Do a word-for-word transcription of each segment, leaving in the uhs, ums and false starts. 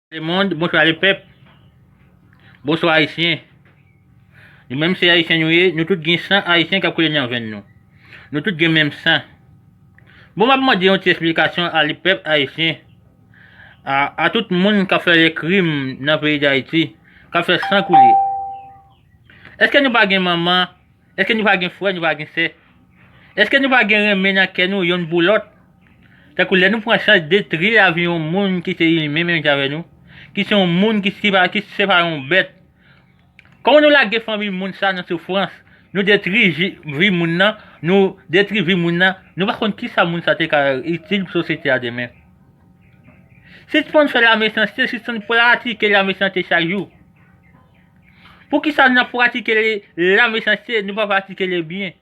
Lemonn, bonswa lepèp. Bonswa Ayisyen. Nou menm se Ayisyen nou ye, nou tout gen san Ayisyen k ap koule nan venn nou. Nou tout gen menm san. Bon, m ap mande yon ti esplikasyon a lepèp ayisyen, a, a tout moun k ap fè lè krim nan peyi Dayiti, k ap fè san koule. Èske nou pa gen manman? Èske nou pa gen frè, nou pa gen sè? Èske nou pa gen renmen nan kè nou yonn pou lòt? Tankou lè nou pran chans detri lavi yon moun ki se imen menm jan avè nou, ki se yon moun ki, ki pa, ki se pa yon bèt. Kòman nou lage fanmi moun sa nan soufrans? Nou detri ji-, vi moun nan, nou detri vi moun nan, nou pa konn kisa moun sa te ka itil pou sosyete a demen. Sispann fè lamesanste, sispann pratike lamesanste chak jou. Poukisa n ap pratike le, lamesanste, nou pa pratike lebyen?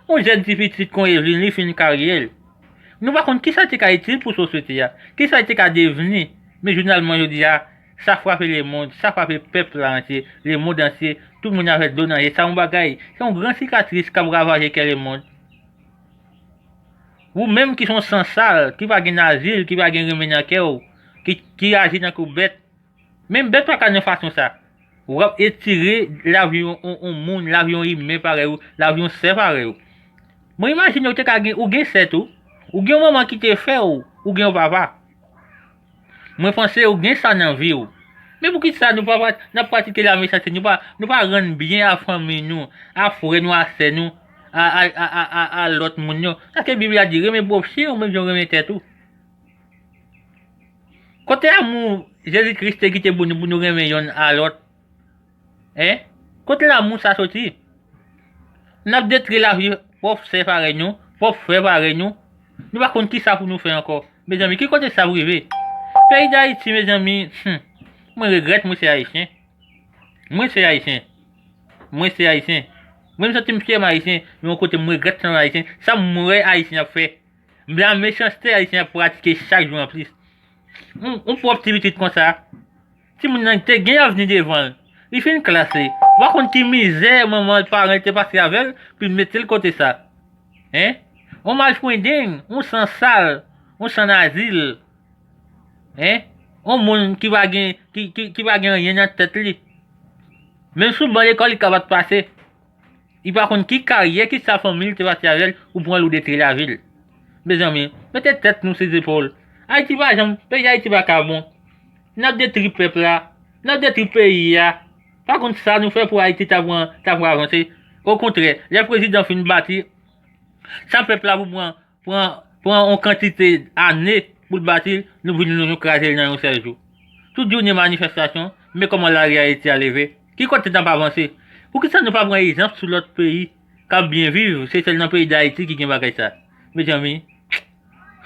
Yon jèn ti pitit kon Evelyn, li fin karyè l. Nou pa konn kisa l te ka itil pou sosyete a, kisa l te ka devni. Men jounaman jodi a, sa frape lemonn, sa frape pèp la antye, lemonn antye, tout moun avè dlo nan je. Sa yon bagay, se yon gran sikatris k ap ravaje kè lemonn. Ou menm ki se yon san sal, ki pa gen nazil, ki pa gen renmen nan kè w, ki, ki aji tankou bèt, men bèt pa ka nan fason sa. W ap etire lavi yon, yon, yon moun, lavi yon imen parèy ou, lavi yon sè parèy ou. Mwen imajine ou te ka gen, ou gen sè tou, ou gen yon manman ki te fè w, ou gen yon papa. Mwen panse ou gen sa nan vi w. Men poukisa nou pa, pa, n ap pratike lamesanste, nou pa, nou pa rann byen a fanmi nou, a frè nou, a sè nou, a, a, a, a, a, a lòt moun yo? Sa ke Bib la di, renmen pwòp chen ou menm jan w renmen tèt ou. Kote amou Jezi Kris te kite pou nou, pou nou renmen yonn a lòt? Hein? Kote lamou sa soti? N ap detri lavi pwòp sè parèy nou, pwòp frè parèy nou. Nou pa konn kisa pou nou fè ankò. Mezanmi, ki kote sa ap rive? Peyi Dayiti, mezanmi, hmm, mwen regrèt mwen se Ayisyen. Mwen se Ayisyen. Mwen se Ayisyen. Mwen m santi m fyè m Ayisyen, men yon kote m regrèt san Ayisyen. Sa m wè Ayisyen ap fè. Lamesanste Ayisyen ap pratike chak jou anplis. Yon, yon pwòp ti pitit konsa, timoun nan te gen avni devan l. Li fin klase. W pa konn ki mizè manman l, paran l te pase avè l pou l mete l kote sa. Hein? Yon malfrendeng, yon san sal, yon san nazil. Hein? Yon moun ki pa gen, ki, ki, ki pa gen anyen nan tèt li. Menm sou ban lekòl, li ka pa t pase. Li pa konn ki karyè, ki sa fanmi l te pase avè l, ou pran l ou detri lavi l. Mezanmi, mete tèt nou sou zepòl. Ayiti pa janm, peyi Ayiti pa ka bon. N ap detri pèp la, n ap detri peyi a. Pa konn sa nou fè pou Ayiti ta pran, ta pran avanse. Okontrè, lè prezidan fin bati, sa pèp la pou pran, pran, pran yon kantite ane pou l bati l, nou vin nou, nou kraze l nan yon sèl jou. Tout jounen manifestasyon, men kòman lari Ayiti a leve. Ki kote n ap avanse? Poukisa nou pa pran egzanp sou lòt peyi k ap byen viv? Se sèl nan peyi Dayiti ki gen bagay sa. Mezanmi,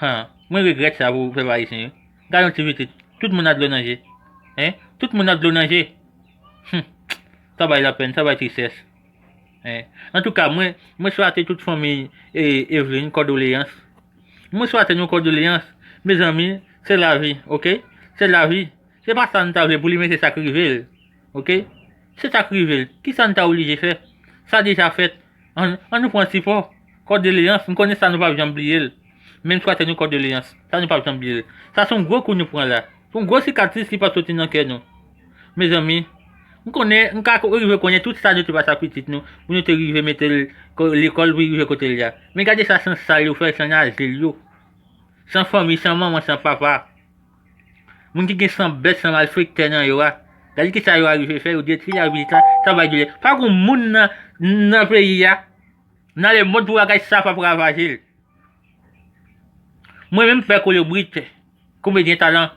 han, mwen regrèt sa pou pèp ayisyen yo. Gade yon ti pitit, tout moun ak dlo nan je. Hein? Tout moun ak dlo nan je. Hmm. Sa bay lapèn, sa bay tristès. Hein? Antouka, mwen, mwen swete tout fanmi, e, Evelyn, kondoleyans. Mwen swete nou kondoleyans. Mezanmi, se lavi, oke? Se lavi. Se pa sa n ta vle pou li, men se sa k rive l. Oke? Se sa k rive l. Kisa n ta oblije fè? Sa deja fèt. Ann, ann nou pran sipò. Kondoleyans. M konnen sa nou p ap janm bliye l. Men m swete nou kondoleyans. Sa nou p ap janm bliye l. Sa se yon gwo kou nou pran la. Se yon gwo sikatris ki p ap soti nan kè nou. Mezanmi, m konnen, m ka ko-, rive konnen tout sa nou te pase ak pitit nou, pou nou te rive mete l ko-, lekòl pou l rive kote l ye a. Men gade sa san sal yo fè, san nazil yo. San fanmi, san manman, san papa. Moun ki gen san bèt, san malfektè nan yo a. Gade kisa yo arive fè, yo detwi lavi sa, sa bay doulè. Pa gen moun nan, nan peyi a, nan lemonn pou bagay sa p ap ravaje l. Mwen menm pè Kolobrit, komedyen talan.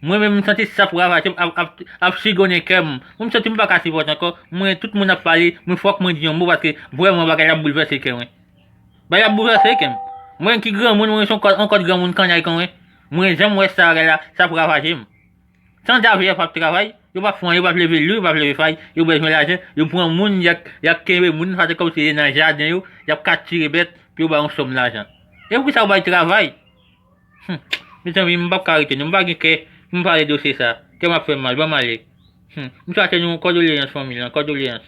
Mwen menm m santi sa p ravaje m, ap, ap, ap sigonnen kè m. Mwen m santi m pa ka sipòte ankò. Mwen tout moun ap pale, mwen fòk mwen di yon mo paske vrèman bagay la ap boulvèse kè mwen. Bagay ap boulvèse kè m. Mwen ki granmoun, mwen se yon kò-, yon kòd granmoun kannay kon mwen. Mwen janm wè sa bagay la, sa ap ravaje m. San Javè p ap travay, yo p ap fè anyen, yo p ap leve lwi, yo p ap leve fay, yo bezwen lajan, yo pran moun, y ap, y ap kenbe moun, sa se kòmsi se nan jaden yo, y ap katire bèt, pou yo ba yon sòm lajan. E poukisa yo bay travay? Hmm. Mezanmi, m p ap ka rete non, m pa gen kè pou m pale dosye sa. Kè m ap fè m mal, ban m ale. Hmm. M swete nou kondoleyans fanmi lan, kondoleyans.